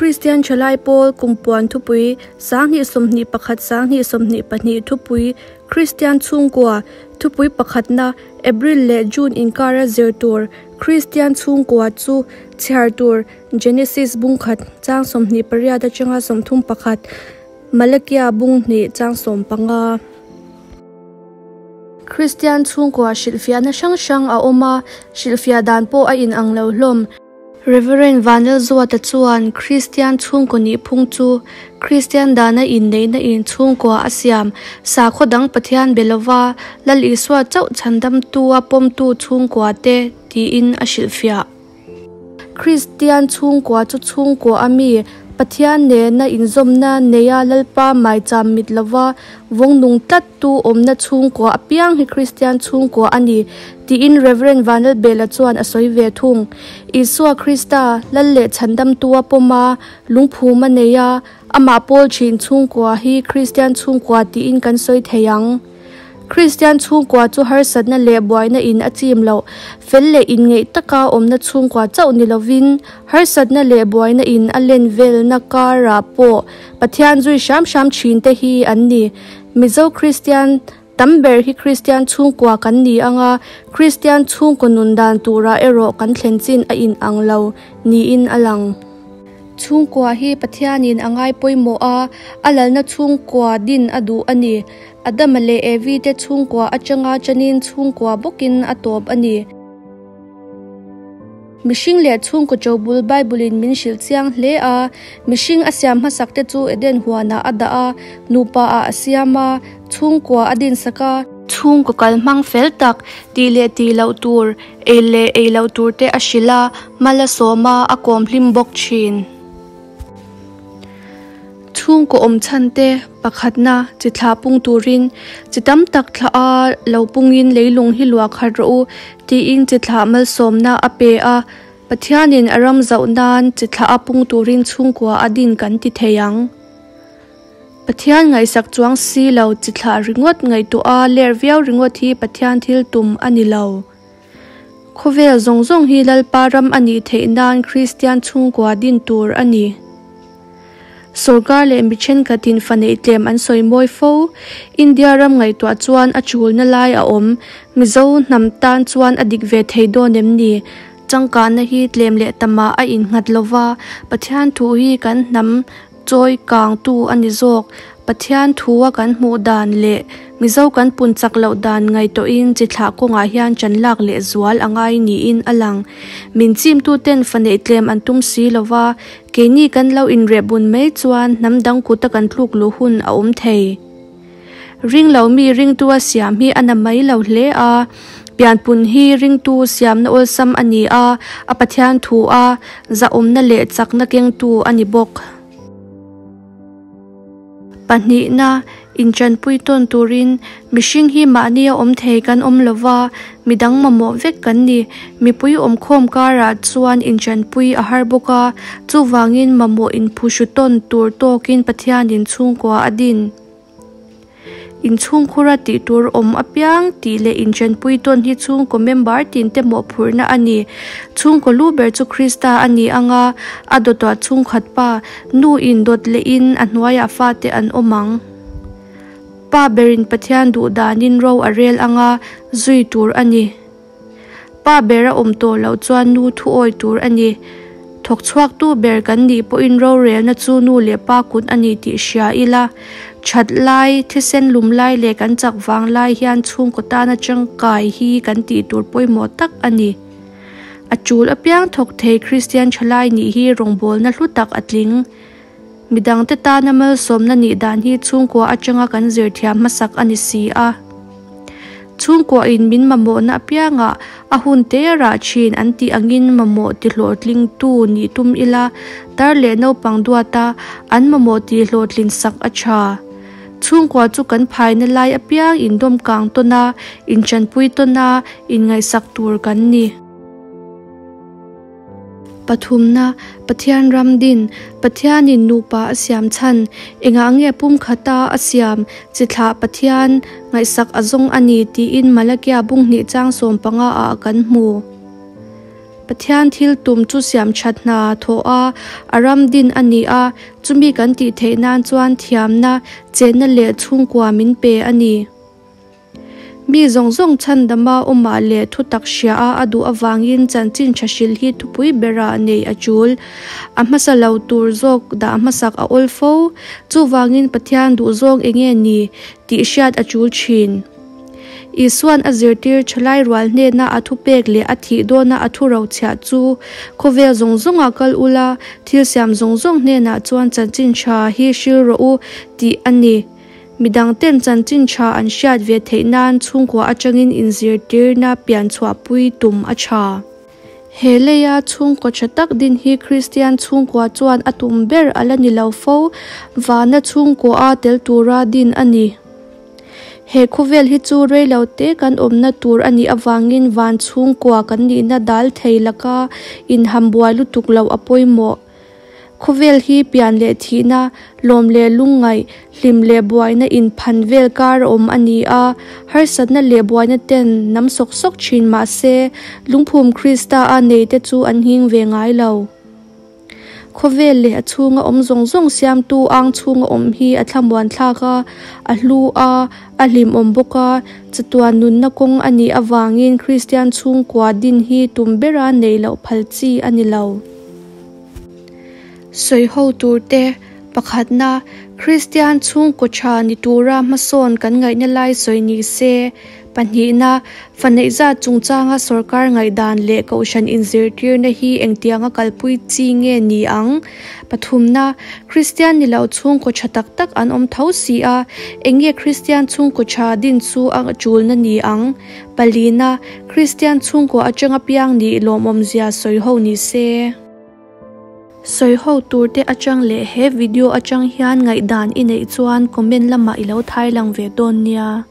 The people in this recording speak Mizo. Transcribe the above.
Kristian Thalai Pawl Kumpuan Thupui 2021 2022 Thupui Kristian Chhungkua Thupui pakhatna April leh June inkara zir tur Kristian Chhungkua chu chhiar tur Genesis bung khat chang 28 atanga 31 Malakia bung hnih chang 15. Kristian chhungkua hrilhfiahna hrang hrang a awm a, hrilhfiah dan pawh a inang lo hlawm. Rev. Vanlalzuata chuan Kristian chhungkaw nihphung chu Kristian dana inneihna in chhungkua a siam, sakhaw dang Pathian be lova Lal Isua chauh chhandamtua pawmtu chhungkua te tiin a hrilhfiah. Kristian chhungkua chu chhungkua a mi, Pathian nena inzawmna neia Lalpa maicham mit lova vawng nung tlattu awmna chhungkua apiang hi Kristian chhungkua a ni, tiin Rev. Vanlalbela chuan a sawi ve thung. Isua Krista, Lal leh Chhandamtua pawma lungphum a nei a, amah pawl thin chhungkua hi Kristian chhungkua tiin kan sawi thei ang. Kristian chhungkua chu harsatna leh buaina in a chim loh, fel leh inngeih taka awmna chhungkua chauh ni lovin, harsatna leh buaina in a len velna karah pawh Pathian zui hram hram thin te hi an ni. Mizo Kristian tam ber hi Kristian chhungkua kan ni ang a, Kristian chhungkaw nun dan turah erawh kan thlen chin a inang lo niin a lang. Chhungkua hi Pathianin a ngai pawimawh a, a lalna chhungkua din a duh a ni. Adama leh Evi te chhungkua atanga chanin chhungkua bawkin a tawp a ni. Mihring leh chhungkaw chobul Bible-in min hrilh chiang hle a. Mihring a siam hmasak te chu Eden huanah a dah a, nupa ah a siam a, chhungkua a dinsak a. Chhungkaw kal hmang fel tak, tih leh tih loh tur, ei leh ei loh tur te a hrilh a, mal a sawm a, a kawm hlim bawk thin. Chhungkaw awm chhan te pakhatna chi thlah pung turin chi tam tak thlah a lo pungin leilung hi luah khat rawh u tiin chi thlah malsawmna a pe a, Pathianin a ram zauh nan chi thlah a pung turin chhungkua a din kan ti thei ang. Pathian ngaihsak chuang si lo chi thlah ringawt ngaihtuah a ler viau ringawt hi Pathian thil tum a ni lo. Khawvel zawng zawng hi Lalpa ram a nih theih nan Kristian chhungkua din tur a ni. Sorkar leh mi thenkhatin fa neih tlem an sawi mawi fo. India ram ngaihtuah chuan a chulna lai a awm. Mizo hnam tan chuan a dik ve thei dawn em ni? Changkanna hi tlem leh tamah a innghat lova, Pathian thu hi kan hnam chawi kangtu a ni zawk. Pathian thua kan hmuh dan leh Mizo kan pun chak loh dan ngaihtuahin chi thlah kawngah hian ṭan lak leh zual a ngai niin a lang. Min chimtuten fa neih tlem an tum si lova, keini kan lo inreh bun mai chuan hnam dang kuta kan tluk luh hun a awm thei. Ring lo mi ringtu a siam hi a na mai lo hle a, pianpun hi ringtu siamna awlsam a ni a, a Pathian thu a zahawmna leh chakna kengtu a ni bawk. Pahnihna, Inchanpui tawn turin mihring hi mahnia awm thei kan awm lo va, midang mamawh vek kan ni. Mipui awmkhawm karah chuan inchanpui a har bawk a, chuvangin mamawh inphuhru tawn tur tawkin Pathianin chhungkua a din. Inchhungkhura tih tur awm apiang tih leh inchanpui tawn hi chhungkaw member tinte mawhphurhna a ni. Chhungkaw lu ber chu Krista a ni ang a, a dawtah chhungkhat pa, Nu in dawt leh in a hnuaiah fate an awm ang. Pa berin Pathian duh danin ro a rel anga zui tur a ni. Pa ber a awm tawh loh chuan nu thu awi tur a ni. Thawk chhuaktu ber kan nih pawhin rorelna chu nu leh pa kut a ni tih hria ila. That lai, thisen lum lai leh kan chak vang lai hian chhungkaw tana tangkai hi kan tih tur pawimawh tak a ni. A tul apiang thawk thei Kristian thalai nih hi rawngbawlna hlu tak a tling. Midangte tana malsawmna nih dan hi chhungkua atanga kan zir thiam hmasak a ni si a. Chhungkuain min mamawhna apiangah a hun te rah thin an tih angin mamawh tihlawhtlingtu nih tum ila, tar leh naupang duata an mamawh tihhlawhtlin sak a tha. Chhungkua chu kan phaina lai apiang indawm kang tawn a, inchanpui tawn a, inngaihsak tur kan ni. Pathumna, Pathian ram din, Pathianin nupa a siam chhan, engah nge pumkhata a siam, chi thlah Pathian ngaihsak a zawng a ni tiin Malakia bunghnih chang 15 ah kan hmu. Pathian thil tum chu siam that hna thawh a, a ram din a ni a, chumi kan tih theih nan chuan thiamna, chenna leh chhungkua min pe a ni. Mi zawng zawng chhandama awmah leh thutak hria a a duh avangin chanchin tha hrilh hi thupui berah neih a tul. A hmasa lo tur zawk dah hmasak a awl fo. Chuvangin Pathian duhzawng enge ni tih hriat a tul thin. Isuan a zirtir thalai rual hnena a thupek leh a thih dawna a thu rochhiah chu khawvel zawng zawngah kal ula, thil siam zawng zawng hnenah chuan chanchin tha hi hril rawh u tih a ni. Midangten chanchin tha an hriat ve theih nan chhungkua atangin inzirtirna pian chhuahpui tum a tha. He leia chhungkaw tha tak din hi Kristian chhungkua chuan a tum ber a la ni lo fo, vana chhungkua a tel tura din a ni. He khawvel hi chu reilo te kan awmna tur a nih avangin van chhungkua kan nihna dal thei laka inhambuai lutuk loh a pawimawh. Khawvel hi pian leh thihna, lawm leh lungngaih, hlim leh buaina inphan vel kar a awm a ni a, harsatna leh buaina ten nam sawk sawk thin mah se, lungphum Krista a nei te chu an nghing ve ngai lo. Khawvel leh a chhunga awm zawng zawng siamtu ang chhunga awm hi a thlamuan thlak a, a hlu a, a hlimawm bawk a, chatuan nunna kawng a nih avangin Kristian chhungkua din hi tum bera neih loh phal chi a ni lo. Sawi ho turte, Pakhatna, Kristian chhungkaw tha ni tura hmasawn kan ngaihna lai sawi ni se. Pahnihna, Fa neih zat chungchanga sawrkar ngaihdan leh kohhran inzirtirna hi engtianga kalpui chi nge ni ang? Pathumna, Kristian ni lo chhungkaw tha tak tak an awm tho si a, eng nge Kristian chhungkaw tha din chu a tulna ni ang? Palina, Kristian chhungkaw atanga piang nih lawmawmzia sawi ho ni se. Sawi ho turte atang leh he video atang hian ngaihdan i neih chuan comment lamah i lo thai lang ve dawn nia.